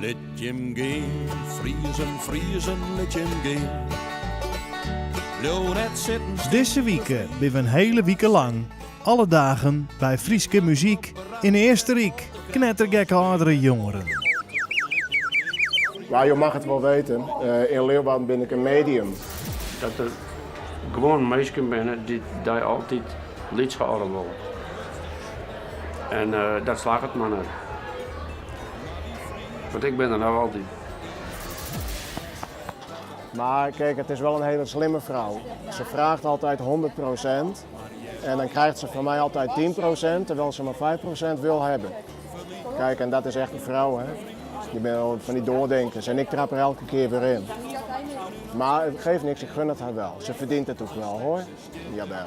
Lit jim gean, Friezen, Friezen, lit jim gean. Bliuw net sitten. Dizze wike binne we in hele wike lang, alle dagen, by Fryske muzyk yn Eastenryk. Knettergekke âldere jongeren. Ja, jo mag it wol weten. Eh, yn Leeuwarden bin ik in medium. Dat der gewoan minsken binne dy't dy altyd lyts hâlde wolle. En eh, dat slagget mar net. Want ik bin der noch altyd. Maar kijk, het is wel een hele slimme vrouw. Ze vraagt altijd 100% en dan krijgt ze van mij altijd 10%, terwijl ze maar 5% wil hebben. Kijk, en dat is echt een vrouw, hè. Je bent wel van die doordenkers en ik trap er elke keer weer in. Maar het geeft niks, ik gun het haar wel. Ze verdient het ook wel, hoor. Jawel.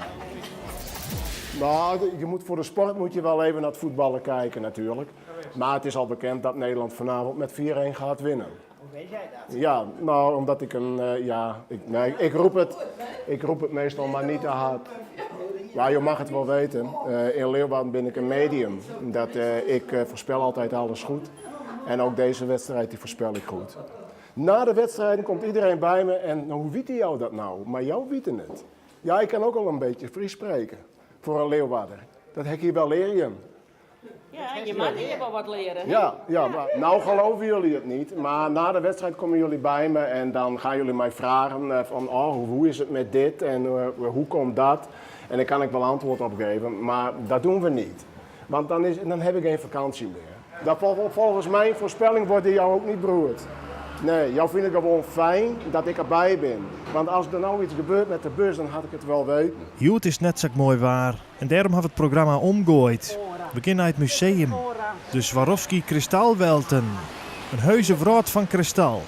Nou, je moet voor de sport moet je wel even naar het voetballen kijken natuurlijk. Maar het is al bekend dat Nederland vanavond met 4-1 gaat winnen. Hoe weet jij dat? Ja, nou, omdat ik een, eh, ja, ik, nee, ik roep het, ik roep het meestal maar niet te hard. Ja, je mag het wel weten. Eh, in Leeuwarden ben ik een medium. Dat, eh, ik voorspel altijd alles goed. En ook deze wedstrijd die voorspel ik goed. Na de wedstrijden komt iedereen bij me en nou, hoe weet jou dat nou? Maar jou weten het. Ja, ik kan ook al een beetje Fries spreken voor een Leeuwarder. Dat heb ik hier wel leren. Ja, je mag hier wel wat leren. hè? Ja, ja, maar nou geloven jullie het niet. Maar na de wedstrijd komen jullie bij me en dan gaan jullie mij vragen eh, van oh, hoe is het met dit en eh, hoe komt dat? En daar kan ik wel antwoord op geven, maar dat doen we niet. Want dan, is, dan heb ik geen vakantie meer. Dat, volgens mijn voorspelling worden jou ook niet beroerd. Nee, jou vind ik gewoon fijn dat ik erbij ben. Want als er nou iets gebeurt met de bus, dan had ik het wel weten. Hjoed is net sa moai waar en dêrom hawwe we it programma omgoaid. We gean nei it museum, de Swarovski Kristalwelten. In heuse wrâld fan kristal.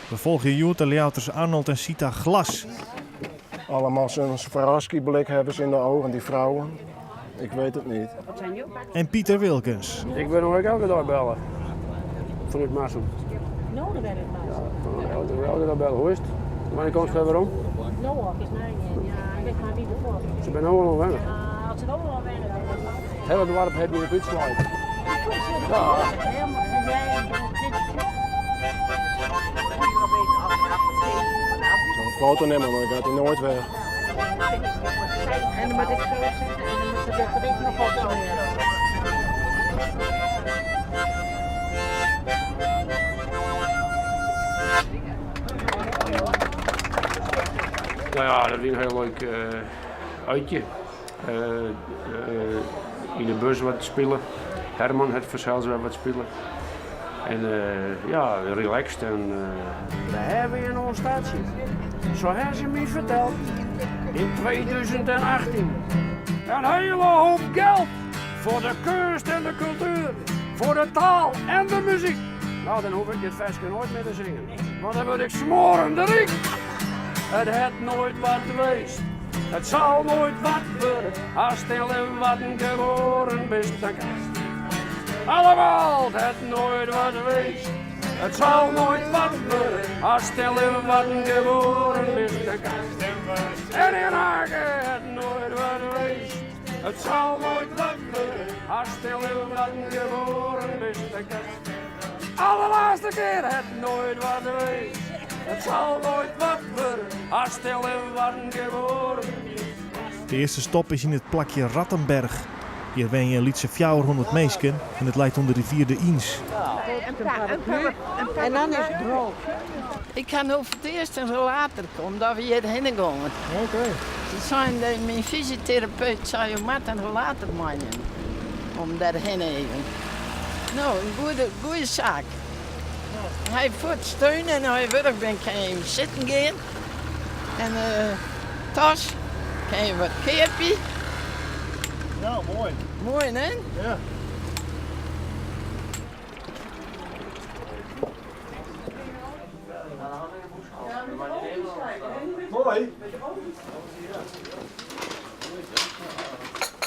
We folgje hjoed de Ljouwerters Arnold en Sita Glas. Allemaal zo'n Swarovski blik hebben ze in de ogen, die vrouwen. Ik weet het niet. En Pieter Wilkens. Ik wurd no ek elke dei belle. Fanút Marsum. No, dan ben ik maar. Ja, elke, elke dei belle. Hoe is it? Wannear komst wer werom? No, is nee. Ja, ik weet maar wie ervoor. Se binne no al wenne. Ja, as se no al wenne, dan It hiele doarp hat my ek útslein. Ja. Zo'n foto nemen, want dan gaat hij nooit weg. En dan moet ik zo zitten en dan moet ze de gewicht nog op zo. Nou ja, dat wie in hiel leuk uitje. Yn de bus wat spile. Herman hat fansels wer wat spile. En ja, relaxed en. We hawwe in ons staatsje, sa ha se my ferteld, yn 2018 in hiele hoop geld foar de keunst en de kultuer, foar de taal en de muzyk. No, dan hoech ik dit ferske noait mear te singen, want dan wurd ik smoarende ryk. It hat noait wat west, it sil noait wat wurde, ast yn Leeuwarden geboren bist. Dan krijst allemaal, it hat noait wat west, it sil noait wat wurde, ast yn Leeuwarden geboren bist. Dan krijst en yn Hage hat noait wat west, it sil noait wat wurde, ast yn Leeuwarden geboren bist. Dan krijst allerlêste kear, hat noait wat west, it sil noait wat wurde, ast yn Leeuwarden geboren bist. De earste stop is yn it plakje Rattenberg. Hjir wenje in lytse 400 minsken en it leit oan de rivier de Iems. En dan is it droech. Ik ha no foar it earst in rollator kommen, dat we hjirhinne gongen. Oké. Se seinen, de, myn fysioterapeut sei, jo moatte in rollator meinimme om dêrhinne even. No, in goede, goede saak. Hy fuort steun en as je wurch binne, kinne je even sitten gean. En uh, tas, kinne je wat keapje. Nou, moai. Moai, hè? Ja. Moai.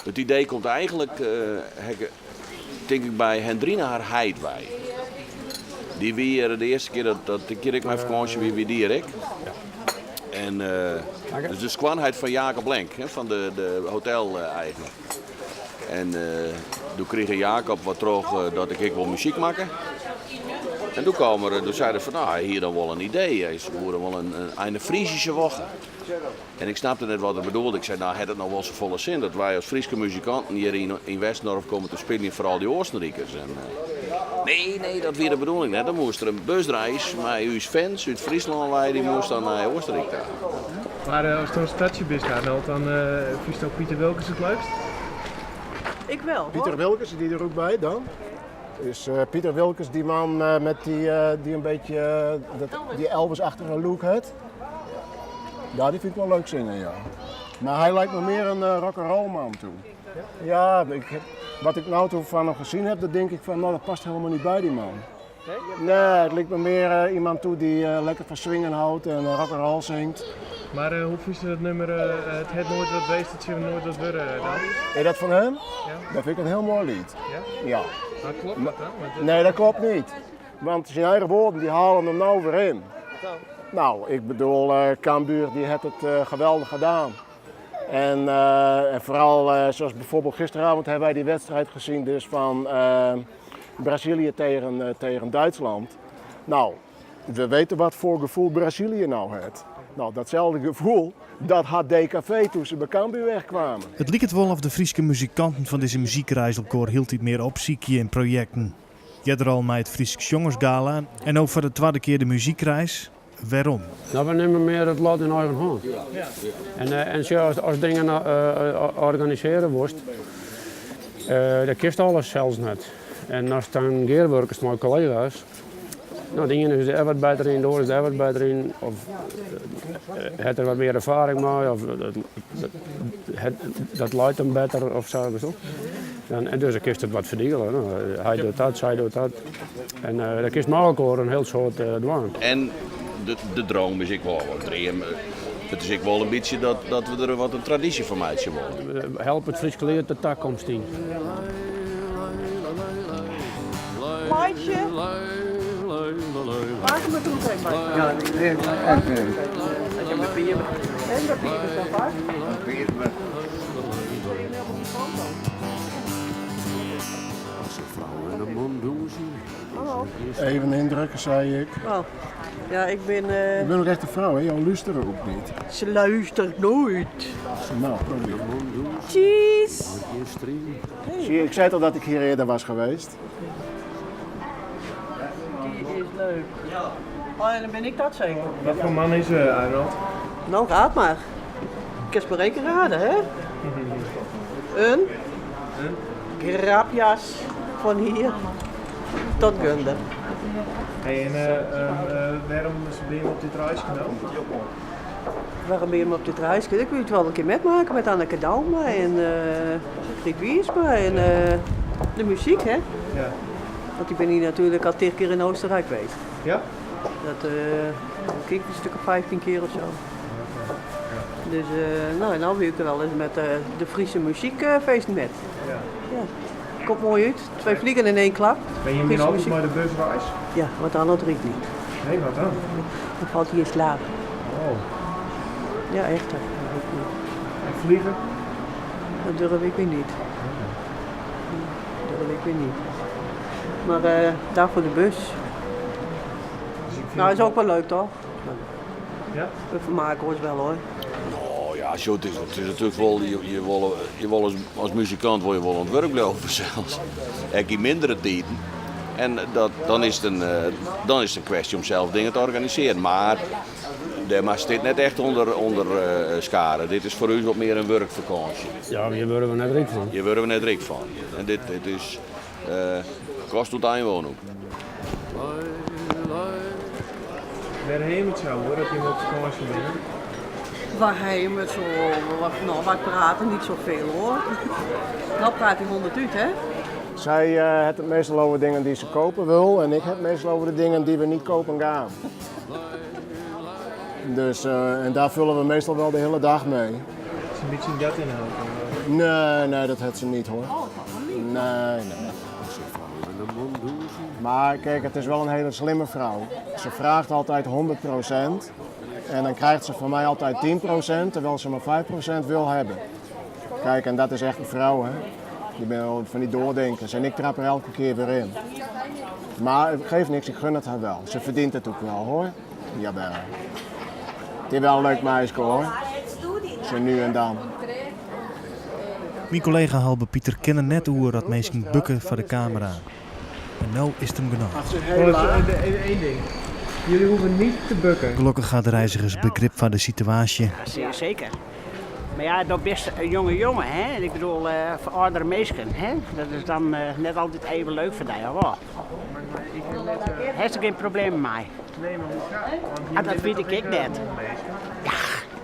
It idee komt eigenlik, tink ik, by Hendrine har heit wei. Dy wie hjir de earste kear dat, dat ik hjir ek mei fakânsje wie, wie dy hjir ek. En dus de skoanheit fan Jacob Lenk, hè, fan de, de hoteleigener. En doe krige Jacob wat troch dat ik ek wol muzyk makke. En doe kaam er, doe sei er fan, no, hy hie dan wol in idee, hy woe dan wol in Eine Friesische Woche. En ik snapte net wat er bedoelde. Ik sei, no, hat it no wol safolle sin dat wy as Fryske muzikanten hjir yn Westendorf komme te spyljen foar al dy Oostenrikers? En, nee, nee, dat wie de bedoeling net. Dan moast der in busreis mei ús fans út Fryslân wei, dy moast dan nei Oostenryk ta. Mar ast oan startsje bist, Arnold, dan fynsto Piter Wilkens it leukst? Ik wel, hoor. Piter Wilkens, is dy der ook by dan? Is Piter Wilkens die man met die, die een beetje dat, die Elvis-achtige look hat? Ja, die vind ik wel leuk zingen, ja. Maar hij lijkt me meer een uh, rock'n'roll man toe. Ja, ik, wat ik nou toe van hem gezien heb, dan denk ik van, nou, dat past helemaal niet bij die man. Nee? Nee, het lijkt me meer uh, iemand toe die uh, lekker van swingen houdt en uh, rock'n'roll zingt. Maar hoe vind je dat nummer, Het het nooit wat weest, het zullen nooit wat worden dan? Is dat van hem? Ja. Dat vind ik een heel mooi lied. Ja? Ja. Maar klopt dat dan? Want Nee, dat klopt niet. Want zijn eigen woorden die halen hem nou weer in. Nou, ik bedoel, uh, Cambuur die heeft het uh, geweldig gedaan. En, uh, en vooral, zoals bijvoorbeeld gisteravond hebben wij die wedstrijd gezien dus van Brazilië tegen, tegen Duitsland. Nou, we weten wat voor gevoel Brazilië nou heeft. Nou, datzelfde gevoel, dat had DKV toen ze bij Cambuur wegkwamen. It liket wol of de Fryske muzikanten fan dizze muzykreis elkoar hieltyd mear opsykje yn projekten. Earder al mei it Frysk Sjongersgala en no foar de twadde kear de muzykreis. Wêrom? No, we nimme mear it lot yn eigen hân. En, en sjoch, as dingen organisearje wolst, dan kinst alles sels net. En ast dan gearwurkest mei kollega's, no, de iene is dêr wat better yn, de oar is dêr wat better yn, of hat der wat mear erfaring mei, of dat leit him better of sa. Dan, en dus dan kinst it wat ferdiele. No, hy docht dat, sy docht dat. En uh, dan kinst mei elkoar in hiel soad uh, dwaan. En de, de droom is ek wol, in dream, it is ek wol in bytsje dat, dat we der wat in tradysje fan meitsje wolle. Help it Fryske liet de takomst yn. Meitsje. Maak hem er meteen bij. Ja, En papier. En papier is dan vaak. Papier. Even indrukken, zei ik. Oh. Ja, ik ben... Uh... Ik ben ook echt een vrouw, hè? Jou luisteren ook niet. Ze luistert nooit. Nou, probeer. Cheese! Zie je, ik zei toch dat ik hier eerder was geweest? Die is leuk. Oh, en dan ben ik dat zeker. Wat voor man is uh, Arnold? Nou, raad maar. Ik kan maar één keer raden, hè? Een grapjas van hier tot Gunder. Hey, en uh, uh, waarom ben je op dit reisje dan? Waarom ben je op dit reisje? Ik wil het wel een keer metmaken met Anneke Douma en uh, Griet Wiersma en uh, de muziek, hè? Ja. Want ik ben hier natuurlijk al 10 keer in Oostenrijk geweest. Ja? Dat, uh, kijk, een stuk of 15 keer of zo. Ja. Dus, uh, nou, en nou wil ik er wel eens met uh, de Friese muziekfeest met. Ja. Ja. Komt mooi uit. Twee vliegen in één klap. Ben je nu altijd met de busreis? Ja, want anders riekt niet. Nee, wat dan? Dan valt hij in slaap. Oh. Ja, echt. Hè. En vliegen? Dat durf ik weer niet. Dat durf ik weer niet. Maar uh, daarvoor de bus. Dus ik vind Nou, is ook wel leuk toch? Ja? We vermaken ons wel hoor. Nou ja, zo, het, is, het is natuurlijk wel, je, je wil, je wil als, als muzikant wil je wel aan het werk blijven zelfs. Ik in mindere tijden. En dat, dan, is het een, dan is het een kwestie om zelf dingen te organiseren. Maar daar mag dit net echt onder, onder uh, scharen. Dit is voor u wat meer een werkvakantie. Ja, hier worden we net rijk van. Hier worden we net rijk van. En dit, dit is uh, kost tot inwoner. Waarheen het zo hoor, dat je op vakantie bent? Waarheen het zo, nou, wij praten niet zoveel hoor. Nou praat hij 100 uit, hè? Zij uh, heeft het meestal over dingen die ze kopen wil en ik heb het meestal over de dingen die we niet kopen gaan. Dus, uh, en daar vullen we meestal wel de hele dag mee. Is een beetje een gat inhoud? Nee, nee, dat heeft ze niet hoor. Oh, dat niet? Nee, nee. Maar kijk, het is wel een hele slimme vrouw. Ze vraagt altijd 100% en dan krijgt ze van mij altijd 10%, terwijl ze maar 5% wil hebben. Kijk, en dat is echt een vrouw, hè. Die ben wel van die doordenkers en ik trap er elke keer weer in. Maar het geeft niks, ik gun het haar wel. Ze verdient het ook wel hoor. Jawel. Het is wel een leuk meisje hoor. Zo nu en dan. Myn kollega Halbe Pieter kin der net oer dat minsken bukke foar de kamera. En no is it him genôch. Eén ding. Jullie hoeven niet te bukken. Gelokkich ha de reizigers begrip foar de situaasje. Ja, zeer zeker. Mar ja, do bist in jonge jonge, hè? En ik bedoel, foar âldere minsken, hè? Dat is dan net altyd even leuk foar dy, of wat? Hast der gjin problemen mei? Nee, maar hoe gaat Want Ah, dat wit ik ek net. Ja,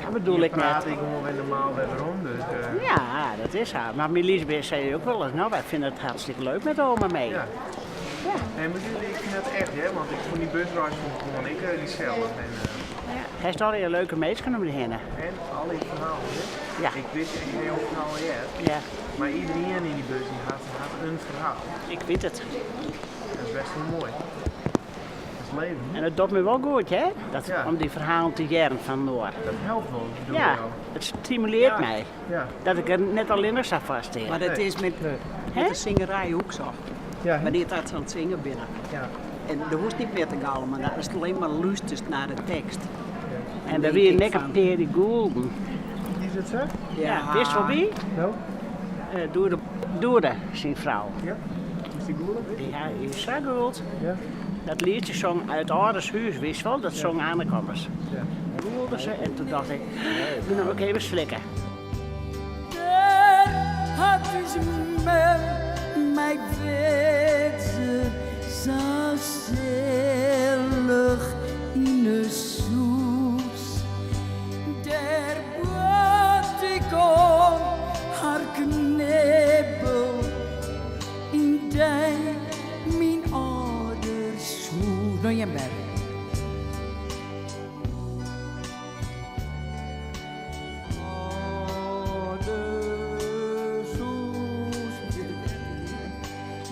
dat bedoel ik net. Praat ik gewoan wer normaal wer werom, dus. Ja, dat is sa. Mar myn Liesbeth sei ek wolris, no, wy fine it hartstikke leuk met oma mee. Ja. Nee, maar ik vind dat echt, hè, want ik vond die busreis vond ik gewoon ik gezellig. En, Hast allegear leuke minsken om dy hinne. En al die ferhalen, hè? Ja. Ik wist, ik ha jo ferhaal heard. Ja. Mar iedereen yn dy bus dy hat, hat in ferhaal. Ik wit it. Dat is best hiel moai. Dat is leven. En it docht my wol goed, hè? Dat, Om dy ferhalen te hearren fan inoar. Dat helpt wol, bedoel Ja, jo? it stimulearret Ja. my. Ja. Dat ik der net allinnich sa foar stean. Mar dat is met, met de singerij ek sa. Ja, Wannear't dat se oan it singen binne. Ja. En do hoechst net mear te galmen, dat is allinnich mar lústerst nei de tekst. En der wie ek in pear dy't gûlden. Is dat sa? Ja, witst fan wie? No? Doede, Doede, syn frou. Ja. Is dy gûle? Ja, dy is sa gûld. Ja. Dat lietsje song Uit âlders hûs, witst wol, dat song Anneke ommers. Ja. Gûlde se en doe tocht ik, no moat ik even slikke. Dêr hat ús mem my widze sa sillich yn 'e soes. Dêr boat ik oan har knibbel yn dy myn âlders hûs. No jim wer. Âlders hûs.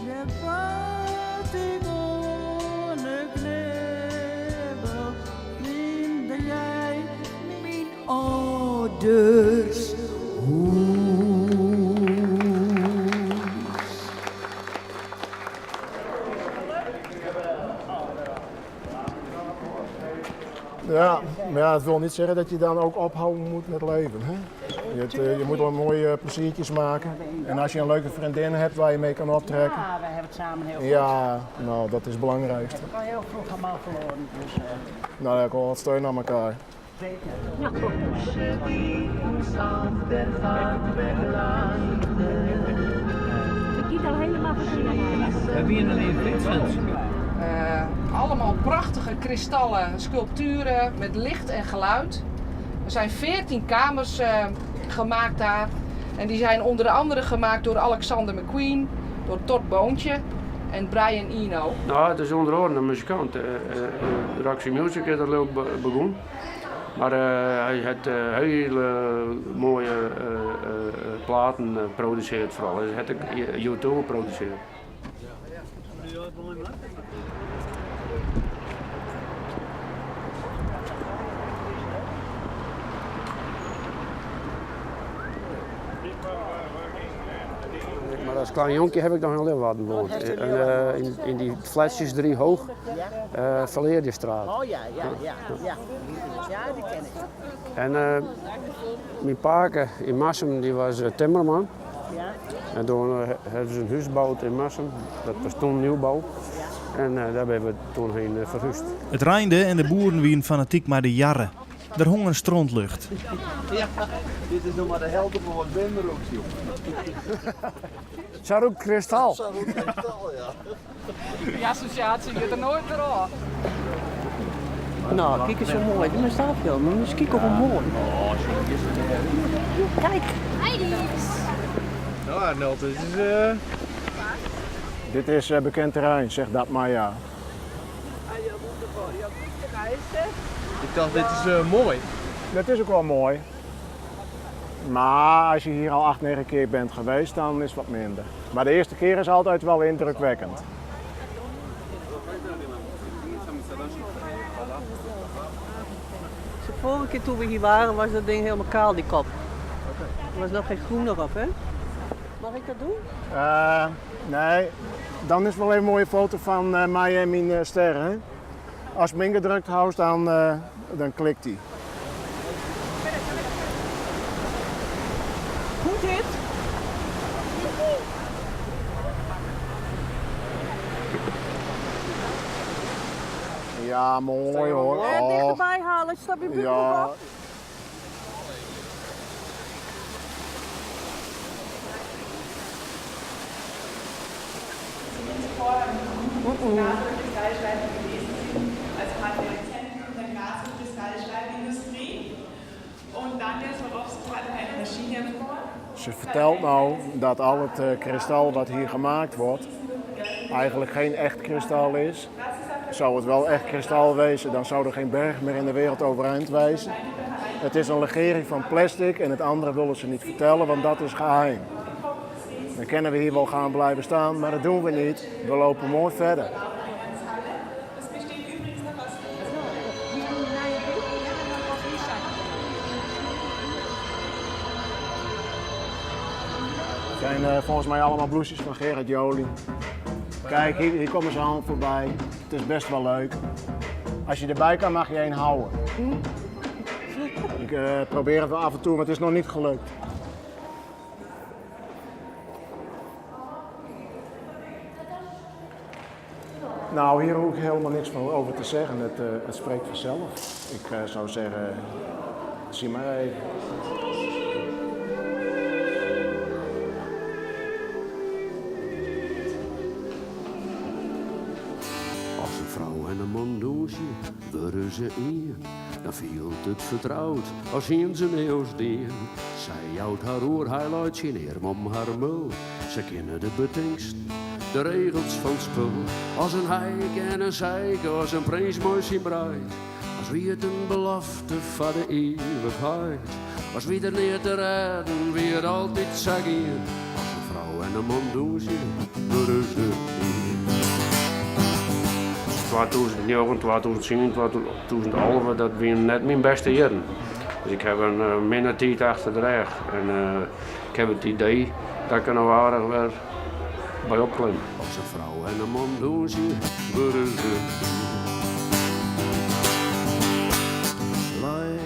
Dêr boat ik oan 'e knibbel yn dy myn âlders hûs. Ja, maar ja, het wil niet zeggen dat je dan ook ophouden moet met leven. Hè? Je moet wel mooie pleziertjes maken. En als je een leuke vriendin hebt waar je mee kan optrekken. Ja, wij hebben het samen heel goed. Ja, nou dat is het belangrijkste. Ik heb al heel vroeg allemaal verloren. Dus, Nou, dan heb ik wel wat steun aan elkaar. Ik kies al helemaal We wienen in Vincent. Allemaal prachtige kristallen sculpturen met licht en geluid. Er zijn 14 kamers gemaakt daar. En die zijn onder andere gemaakt door Alexander McQueen, door Todd Boontje en Brian Eno. No, it is ûnder oaren in muzikant. Roxy Music is er leuk begûn. Mar hy hat hiele moaie platen produsearre foaral. Hy hat ek U2 produsearre. Mar as klein jonkje haw ik noch yn Leeuwarden wûn. En yn dy flattsjes drie hoog, Valeriusstraat. Oh ja, ja, ja, ja. Ja, dy ken ik. En myn pake yn Marsum dy wie timmerman. Ja. En doe hawwe se in hûs boud yn Marsum, dat wie toen nieuwbou. En dêr binne we toen hinne ferhúzd. It reinde en de boeren wienen fanatyk mei de jarre. Der hong in strontlucht. Ja, dit is noch mar de helte fan wat Ben rûkt, joh. Sa rûkt kristal. Sa rûkt kristal, ja. Die associatie giet der noait mear ôf. No, kyk ris sa moai. Dy moatst ôffilmje. Moatst kykke hoe moai. Kyk. No, Arnold, dit is. Dit is bekend terrein, zeg dat maar ja. Ik tocht, dit is moai. Dat is ek wol moai. Mar as je hjir al 8, 9 kear bent geweest, dan is it wat minder. Mar de earste kear is altyd wol yndrukwekkend. De vorige keer toen we hier waren was dat ding helemaal kaal, die kop. Er was nog geen groen erop, hè? Mag ik dat doen? Nee. Dan is wol even in moaie foto fan my en myn ster, hè? Ast 'm yngedrukt houwst, dan, dan klikt hy. Goed dit? Ja, moai hoor. En dichterbij halen, stap je buik Ja. op. Ze vertelt nou dat al het eh, kristal wat hier gemaakt wordt eigenlijk geen echt kristal is. Zou het wel echt kristal wezen, dan zou er geen berg meer in de wereld overeind wijzen. Het is een legering van plastic en het andere willen ze niet vertellen, want dat is geheim. Dan kunnen we hier wel gaan blijven staan, maar dat doen we niet. We lopen mooi verder. Het zijn eh, volgens mij allemaal blouses van Gerard Joling. Kijk, hier, hier komen ze al voorbij. Het is best wel leuk. Als je erbij kan, mag je één houden. Ik eh, probeer het wel af en toe, maar het is nog niet gelukt. Nou, hier hoef ik helemaal niks van over te zeggen. Het, eh, het spreekt vanzelf. Ik eh, zou zeggen, zie maar even. As in frou en in man dûnsje, wurde se ien. Dan fielt it fertroud as hienen se eeuws dien. Sy jout har oer, hy leit syn earm om har mul. Se kinne de betingsten, de regels fan 't spul. As in heike en in sijke, as in prins mei syn breid. As wie it in belofte foar de ivichheid. As wie der neat te rêden, wie it altyd sa gien. As in frou en in man dûnsje, wurde se ien. 2009, 2010, 2011, dat wienen net myn bêste jierren. Dus ik haw in eh, minne tiid achter de rêch. En eh, ik haw it idee dat ik der no aardich wer by opklim. As in frou en in man dûnsje, wurde se ien. Lei,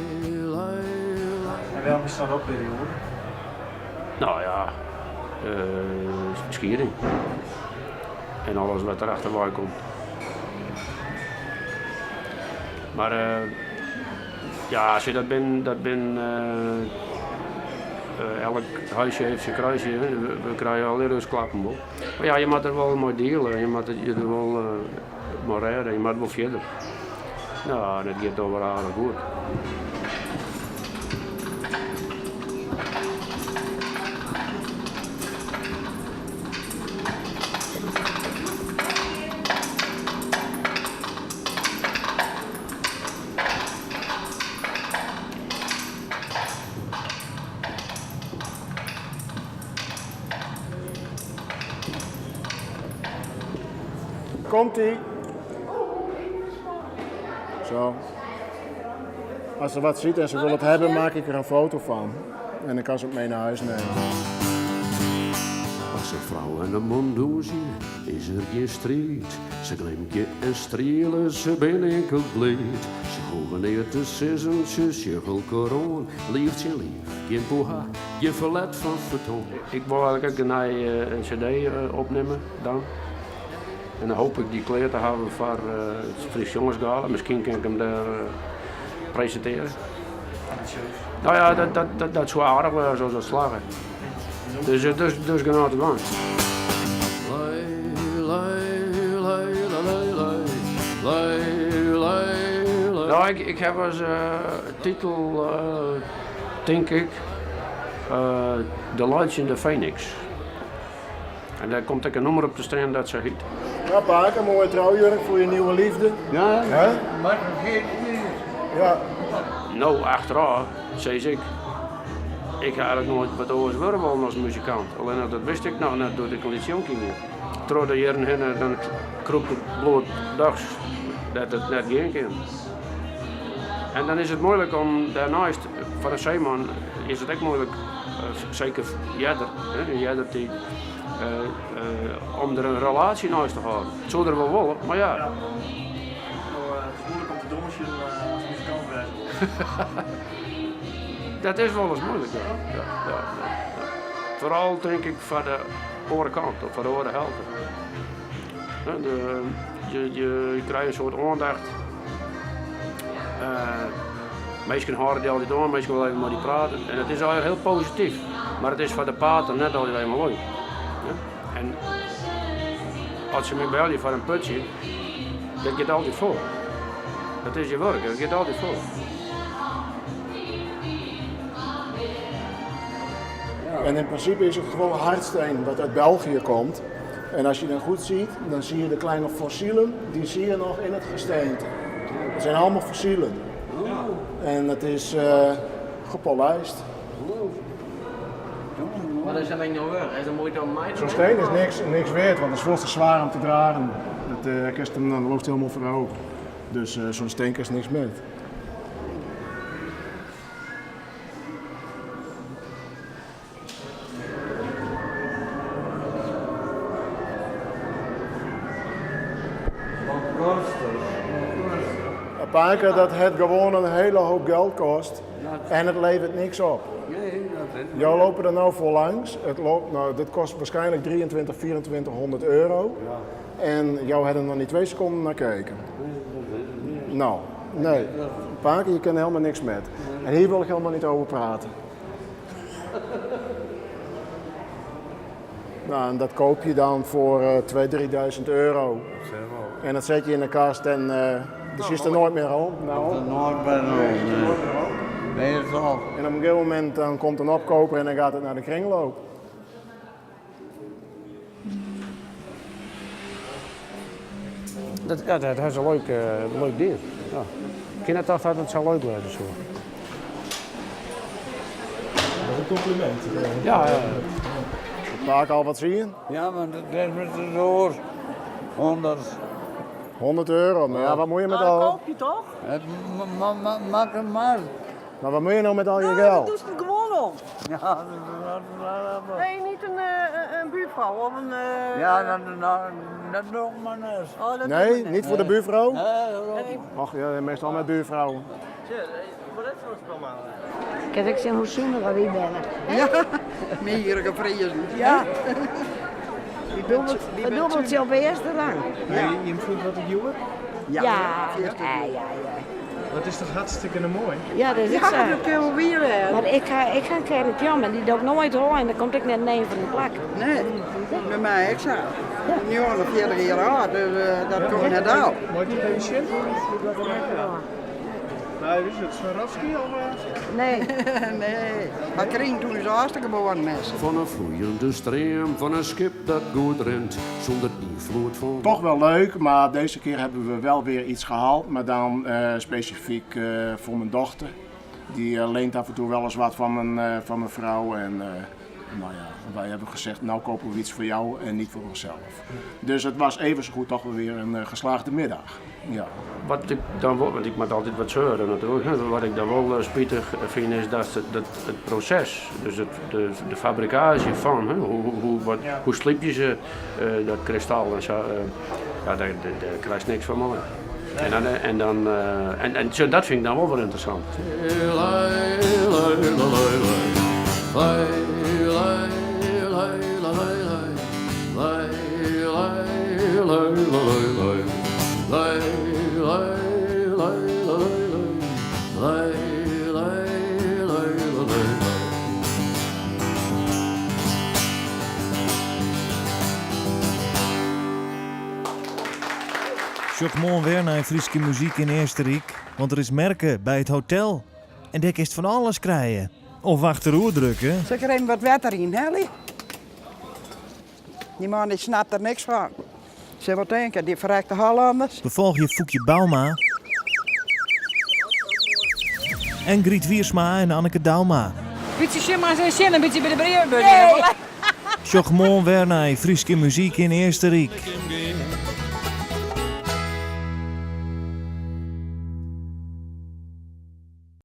lei, lei. En wêrom is dat opperioade? No ja, eh, skieding. En alles wat der achterwei komt. Mar eh, ja, sjoch, dat bin, dat bin eh, elk huisje heeft zijn kruisje. We, we krije allegear ús klappen wol. Mar ja, je moatte der wol mei deale, je moatte je der wol mei rêde, je moatte wol fierder. No, dat giet dochs wol aardich goed. Komt-ie. Zo. Als ze wat ziet en ze wil het hebben, maak ik er een foto van. En dan kan ze het mee naar huis nemen. As in frou en in man dûnsje, is der gjin striid. Se glimkje en striele, se binne inkeld bliid. Se hoege neat te sizzen, se sjogge elkoar oan. Liif tsjin liif, gjin poeha, gjin ferlet fan fertoan. Ik wol eigentlik ek in nije CD opnimme dan. En dan hoopje ik dy klear te hawwen foar it Frysk Sjongersgala. Miskien kin ik him dêr presintearje. No ja, dat, dat, dat, dat soe aardich wêze as dat slagge. Dus, dus, dus genôch te dwaan. Lei, lei, lei, lei, lei, lei, lei, lei. No, ik, ik haw as titel, tink ik, De Laitsjende Phoenix. En dêr komt ek in nûmer op te stean dat sa hyt. Nou pake, een mooie trouwjurk voor je nieuwe liefde. Ja, Hè? maar vergeet niet. Ja. No, achterôf sis ik, ik ha eigentlik noait wat oars wurde wollen as muzikant. Allinnich dat wist ik noch net doe't ik in lyts jonkje wie. Troch de jierren hinne dan krûpt it bloed dochs dêr't it net gean kin. En dan is it muoilik om dêrneist, foar in seeman is it ek muoilik, seker earder, yn earder tiid. Om der in relaasje neist te hâlden. It soe der wol wolle, mar ja. No, it is moeilik om te dûnsjen as muzikant wêze Dat is wolris moeilik, ja. Ja, ja, ja. Foaral tink ik foar de oare kant, of foar de oare helte. De, je, je krije in soad oandacht. Minsken hâlde dy altyd oan, minsken wolle even mei dy prate. En it is allegear hiel posityf, mar it is foar de pater net altyd even leuk. En as se my belje foar in putsje, dat giet altyd foar. Dat is je wurk, dat giet altyd foar. En in principe is het gewoon hardsteen wat uit België komt. En als je dan goed ziet, dan zie je de kleine fossielen, die zie je nog in het gesteente. Het zijn allemaal fossielen. En het is uh, gepolijst. Wat is dat nou weer? Is dat moeite om mij te Zo'n steen is niks, niks waard, want het is veel te zwaar om te dragen. Dat uh, hem, dan loopt helemaal verhoogd. Dus uh, zo'n steen is niks met. Een paar keer dat het gewoon een hele hoop geld kost en het levert niks op. Jou lopen er nou voor langs. Het loopt, nou, dit kost waarschijnlijk 23, 2400 euro. En jou hebben er nog niet 2 seconden naar kijken. Nou, nee. Een paar keer, je kan helemaal niks met. En hier wil ik helemaal niet over praten. Nou, en dat koop je dan voor uh, 2.000, 3.000 euro. En dat zet je in de kast en uh, dus is er nooit meer om. Nou, nooit meer om. Nee, nee, toch. En op een gegeven moment dan komt een opkoper en dan gaat het naar de kringloop. Dat, ja, dat is een leuk, uh, leuk ding. Ja. Ik ken het toch dat het zo leuk wordt. Zo. Dat is een compliment. Ja, ja. Vaak al wat zie je? Ja, maar dat is met de door. 100. 100 euro, maar ja, wat moet je met al? Dat koop je toch? Maak het maar. Maar wat moet je nou met al je nou, geld? Dat doe ze gewoon om. Ja, dat Nee, niet een, een buurvrouw of een. Uh... Ja, dat, dat, dat doe ik maar net. Oh, dat nee, niet voor de buurvrouw? Nee. Ach ja, meestal met buurvrouwen. Wat is voor spel man? Kijk, ik zeg hoe zoener wie ben. Ja, meer gevreden. Ja. We doen het op eerste rang. Ja. Je, je voelt wat het joer? Ja. Ja, ja, ja. Dat is toch hartstikke mooi? Ja, dat is ja, zo. dat kunnen we weer hebben. Maar ik ga, ik ga een keer met die doe ik nooit hoor en dan komt ik net neem van de plak. Nee, bij mij ik zo. Nu al 40 jaar oud, dus uh, dat komt net uit. Mooi die even Nou, is het Swarovski of? Nee. nee. Maar kreeg toen is hartstikke geboren mensen. Van een vloeiende stream, van een schip dat goed rent, zonder invloed van... Toch wel leuk, maar deze keer hebben we wel weer iets gehaald. Maar dan uh, specifiek uh, voor mijn dochter. Die uh, leent af en toe wel eens wat van mijn, van mijn vrouw. En nou ja, wij hebben gezegd, nou kopen we iets voor jou en niet voor onszelf. Dus het was even zo goed toch wel weer een geslaagde middag. Ja. Wat ik dan wel, want ik moet altijd wat zeuren natuurlijk. Wat ik dan wel spijtig vind is dat het, dat het proces, dus het, de, de fabricage van, hè, hoe, hoe, wat, ja. hoe slip je ze, uh, dat kristal en zo, uh, ja, daar, daar, daar krijg je niks van mee. En, dan, en, dan, uh, en, en zo, dat vind ik dan wel weer interessant. Sjoch moarn wer nei Fryske muzyk yn Eastenryk, want der is merke by it hotel. En dêr kinst fan alles krije. Of achteroer drukke. Sil ik er even wat wetter yn helje? Die man die snapt er niks van. Ze wat denken, die verrekte Hollanders. We folgje Foekje Bouma. En Griet Wiersma en Anneke Douma. Bytsje sjen mar eens sjen, in bytsje by de brievenbus. Sjoch moarn wer nei Fryske muzyk yn Eastenryk.